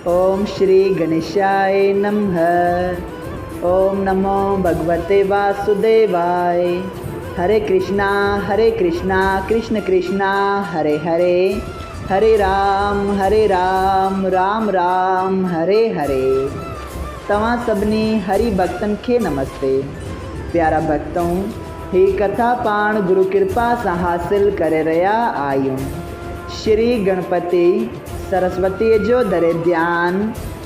اوم شري گڻيشاء نمه اوم نمو ڀڳوتي واسوديواء هري ڪرشنا هري ڪرشنا ڪرشن ڪرشنا هري هري هري رام هري رام رام رام هري هري توهان سڀني هري ڀڳتن کي نمستي پيارا ڀڳتؤ هي ڪٿا پاڻ گرو ڪرپا سان حاصل ڪري رهيا آهيون. شري گڻپتي سرسوتيء جو ڌري ڌيان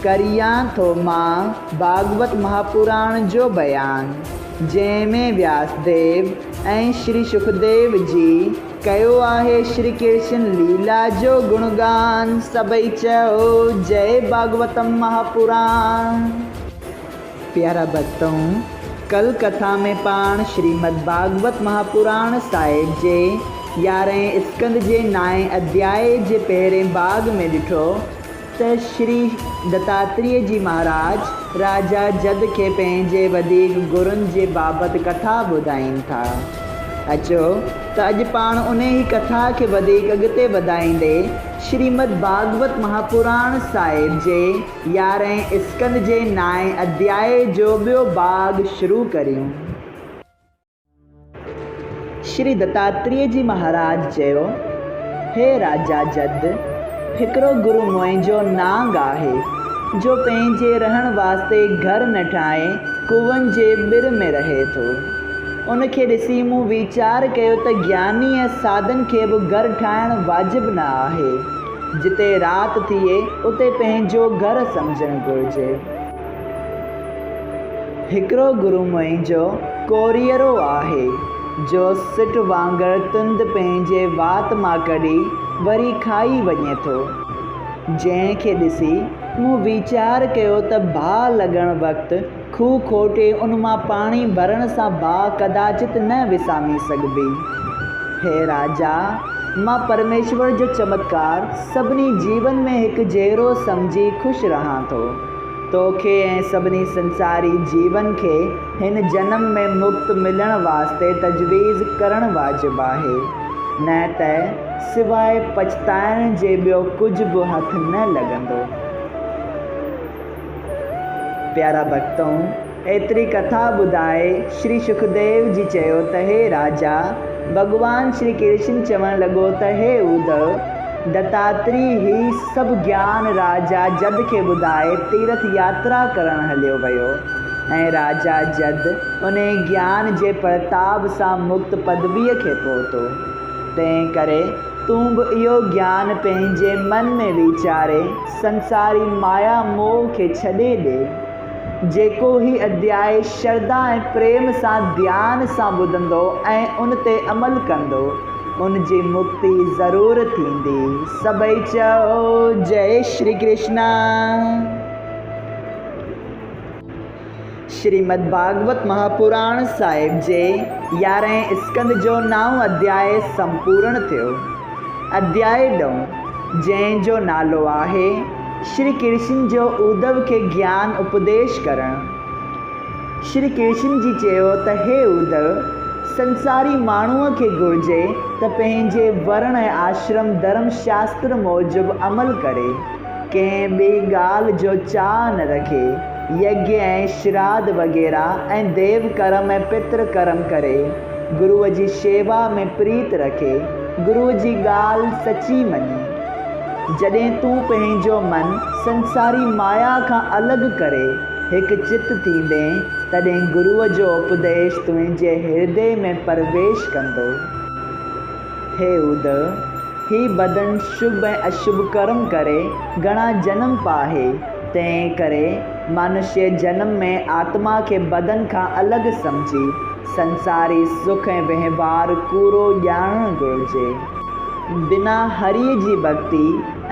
ڪريان ٿو مان ڀاڳوت مهاپراڻ جو بيان، جنهن ۾ وياس ديو ۽ شري شڪديو جي ڪيو آهي شري ڪرشن ليلا جو گڻگان، سڀئي چئو جئي ڀاڳوتم مهاپراڻ. پيارا ڀڳتؤ! ڪل ڪٿا ۾ پاڻ شريمد ڀاڳوت مهاپراڻ صاحب جي يارهين اسڪنڌ جي نائين اڌيائي جي پهرين ڀاڳ ۾ ڏٺو ته شري دتاتريه جي مهاراج راجا جد کي پنهنجي وڌيڪ گرن جي بابت ڪٿا ٻڌائين ٿا. اچو ته اڄ پاڻ انهي ڪٿا کي وڌيڪ اڳتي وڌائيندي شريمد ڀاڳوت مهاپراڻ صاحب جي يارهين اسڪنڌ جي نائين اڌيائي جو ٻيو ڀاڳ شروع ڪريون. شري دتاتريه جي مهاراج چيو، هي راجا جد، هڪڙو گرو منهنجو نانگ آهي، جو پنهنجي رهڻ واسطي گهر نه ٺاهي ڪوئن جي ٻر ۾ رهي ٿو. ان کي ڏسي مون ويچار ڪيو ته گياني ۽ ساڌن کي به گهر ٺاهڻ واجب نه آهي. جتي رات ٿئي اتي پنهنجو گهر سمجهڻ گهرجي. هڪڙو گرو منهنجو ڪوريئڙو آهي، جو سٽ وانگر تند پنهنجي وات مان ڪڍي وري کائي وڃي ٿو. جنهن کي ڏسي مون ويچار ڪيو ته باهه لڳڻ وقت کوهه کوٽي ان مان پاڻي ڀرڻ سان باهه ڪداچت نه وسامي سگهبي. هي راجا! مان پرميشور جو چمتڪار سڀني جيون ۾ هڪ جهڙو سمجهي خوش رهان ٿو. توکي ۽ سڀني سنساري جيون کي هن جنم ۾ مڪت ملڻ واسطي تجويز ڪرڻ واجب آهي، نه ته سواء پڇتائڻ جي ٻيو ڪجهه به هٿ نه لڳندو. پيارا ڀڳتؤ! ايتري ڪٿا ٻڌائي شري شڪديو جي چيو ته هي راجا! ڀڳوان شري ڪرشن چوڻ لڳو ته هي اڌو! دتاتري هي سڀ گيان راجا جد کي ٻڌائي تيرٿ ياترا ڪرڻ هليو ويو ۽ راجا جد انهي گيان جي پرتاب سان مڪت پدويء کي پهتو. تنهن ڪري تون به اهو گيان پنهنجي من ۾ ويچاري سنساري مايا موهه کي ڇڏي ڏي. جيڪو هي اڌيائي شرڌا ۽ پريم سان ڌيان سان ٻڌندو ۽ ان تي عمل ڪندو، ان جي مڪتي ضرور ٿيندي. سڀئي چئو جئي شري ڪرشنا. شريمد ڀاڳوت مهاپراڻ صاحب جي يارهين اسڪنڌ جو نائون اڌيائي سمپورڻ ٿيو. اڌيائي ڏهون، جنهن جو نالو آهي، شري ڪرشن جو اڌو کي گيان اپديش ڪرڻ. شري ڪرشن جي چيو ته هي اڌو! سنساري ماڻهوء کي گهرجي ته پنهنجي ورڻ ۽ آشرم ڌرم شاستر موجب عمل ڪري. ڪنهن ٻي ڳالهه جو چاهه نه رکي، يگيه ۽ شراڌ وغيره ۽ ديو ڪرم ۽ پتر ڪرم ڪري، گروء جي شيوا ۾ پريت رکي، گروء جي ڳالهه سچي مڃي. جڏهن تون پنهنجو من سنساري مايا کان الڳ ڪري هڪ چت ٿيندين، تڏهن گروء جو اپديش تنهنجي هردي ۾ پرويش ڪندو. هي اڌو! هي بدن شڀ ۽ اشڀ ڪرم ڪري گهڻا جنم پاهي، تنهن ڪري مانشيه جنم ۾ آتما کي بدن کان الڳ سمجهي سنساري سک ۽ وهنوار ڪوڙو ڄاڻڻ گهرجي. بنا هريء جي ڀڳتي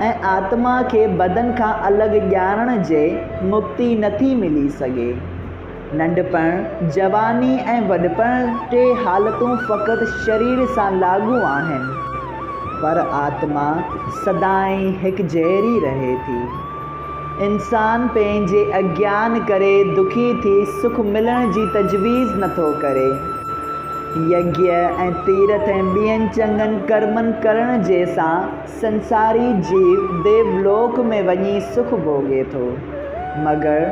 ۽ آتما کي بدن کان الڳ ڄاڻڻ جي مڪتي نٿي ملي سگهي. ننڍپڻ، جواني ۽ وڏپڻ ٽي حالتون فقط شرير سان لاڳو آهن، پر آتما سدائين هڪجهڙي رهي ٿي. انسان پنهنجي اگيان ڪري دکي ٿي سک ملڻ جي تجويز نٿو ڪري. يگيه ۽ تيرٿ ۽ ٻين چڱن ڪرمن ڪرڻ جي سان سنساري جيو ديولوڪ ۾ وڃي سک ڀوڳي ٿو، مگر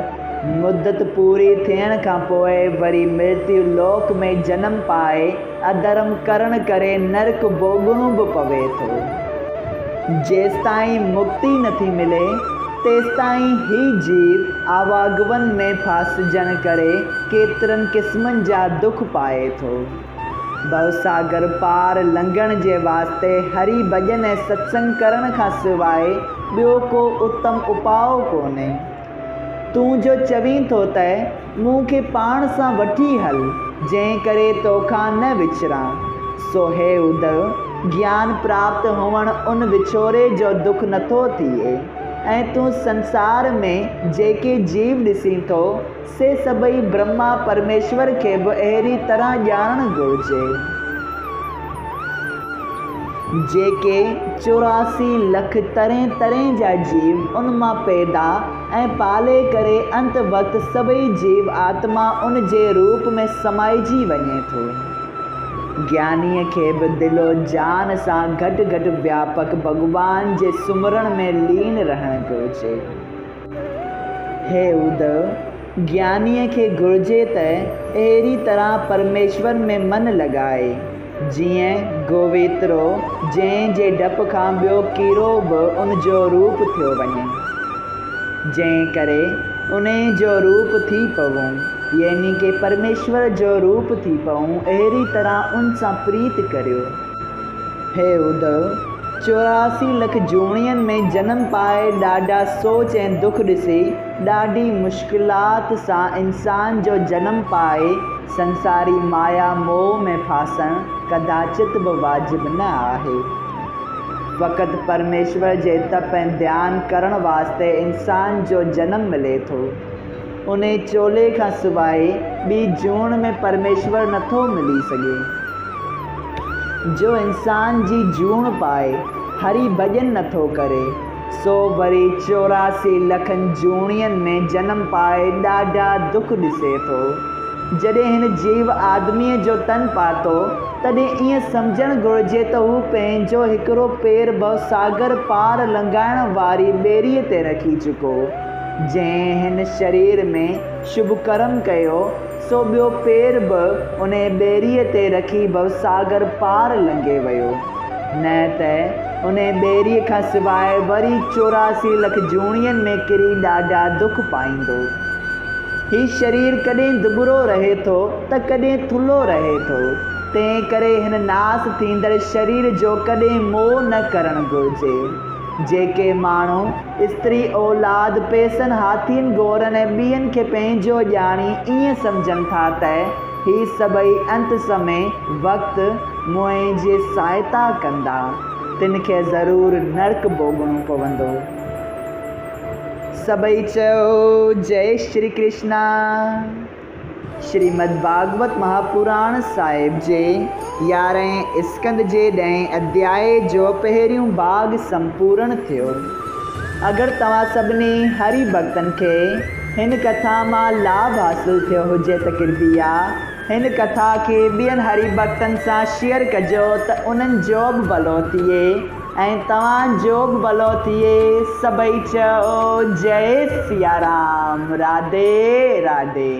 مدت پوري ٿيڻ کان پوء وري مرتيو لوڪ ۾ جنم پائي اڌرم ڪرڻ ڪري نرڪ ڀوڳڻو به پوي ٿو. جيستائين مڪتي نٿي ملي، تيستائين هي جيو آواگون ۾ ڦاسجڻ ڪري ڪيترن قسمن جا دک پائي ٿو. ڀوساگر پار لنگهڻ جي واسطي هري ڀڄن ۽ ستسنگ ڪرڻ کان سواء ٻيو ڪو اتم اپاء ڪونهي. تون جو چوين ٿو ته مون کي پاڻ سان وٺي هل، جنهن ڪري توکان نه وڇڙان. سو هي اڌو، گيان پراپت هئڻ ان وڇوڙي جو دک نٿو ٿئي ۽ تون سنسار ۾ جيڪي جيو ڏسين ٿو، سي سڀئي برهما پرميشور کي به اهڙي طرح ڄاڻڻ گهرجي. جيڪي 84 لک طرحين طرحين جا جيو ان مان پيدا ۽ پالي ڪري انت وقت سڀئي جيو آتما ان جي روپ ۾ سمائجي وڃي ٿو. گيانيء کي به دل و جان سان گهٽ گهٽ وياپڪ ڀڳوان جي سمرڻ ۾ لين رهڻ گهرجي. هي اڌو، گيانيء کي گهرجي ته اهڙي طرح پرميشور ۾ من لڳائي، جيئن گوويترو، جنهن جي ڊپ کان ٻيو ڪيڙو به ان جو روپ ٿيو وڃي. جنهن ڪري انهيء جو روپ ٿي پئون، يعني ڪي پرميشور جو روپ ٿي پئون، اهڙي طرح ان سان پريت ڪريو. هي اڌو، 84 لک جوڻين ۾ جنم پائي ڏاڍا سوچ ۽ دک ڏسي، ڏاڍي مشڪلات سان انسان جو جنم پائي سنساري مايا موهه ۾ ڦاسڻ ڪداچت به واجب نه آهي. فقط پرميشور جي تپ ۽ ڌيان ڪرڻ واسطي انسان جو جنم ملي ٿو. انهي چولي کان سواء ٻي جوڻ ۾ پرميشور نٿو ملي سگهي. جو انسان جي جوڻ پائي هري ڀڄن نٿو ڪري، سو وري 84 لکن جوڻين ۾ جنم پائي ڏاڍا دک ڏسي ٿو. جڏهن هن جيو آدميء جو تن پاتو، تڏهن ائين سمجهڻ گهرجي ته هو پنهنجو هڪڙو پير ڀوساگر پار لنگهائڻ واري ٻيڙيء تي رکي چڪو. جنهن هن شرير ۾ شڀ ڪرم ڪيو، سو ٻيو پير به انهيء ٻيڙيء تي رکي ڀوساگر پار لنگهي ويو. نه ته انهيء ٻيڙيء کان سواء وري 84 لک جوڻين ۾ ڪري ڏاڍا دک پائيندو. هي شرير ڪڏهن دٻرو رهي ٿو ته ڪڏهن ٿلهو رهي ٿو، تنهن ڪري هن ناس ٿيندڙ شرير جو ڪڏهن موهه نه ڪرڻ گهرجي. جيڪي ماڻهو استري، اولاد، پئسن، هاٿين، گهوڙن ۽ ٻين کي پنهنجو ڄاڻي ائين سمجهن ٿا ته هي سڀئي انت سمي، وقت، منهنجي سهائتا ڪندا، تن کي ضرور نرڪ ڀوڳڻو پوندو. سڀئي چئو جئي شري ڪرشنا. شريمد ڀاڳوت مهاپراڻ صاحب جي يارهين اسڪنڌ جي ڏهين اڌيائي جو پهريون ڀاڳ سمپورڻ ٿيو. اگر توهان سڀني هري ڀڳتن کي هن ڪٿا مان لاڀ حاصل ٿيو هجي ته ڪرپيا هن ڪٿا کي ٻين هري ڀڳتن سان شيئر ڪجو ته انهن جو به ڀلو ٿئي ۽ توهان جو به ڀلو ٿئي سڀئي چئو جئي سيارام راڌي راڌي.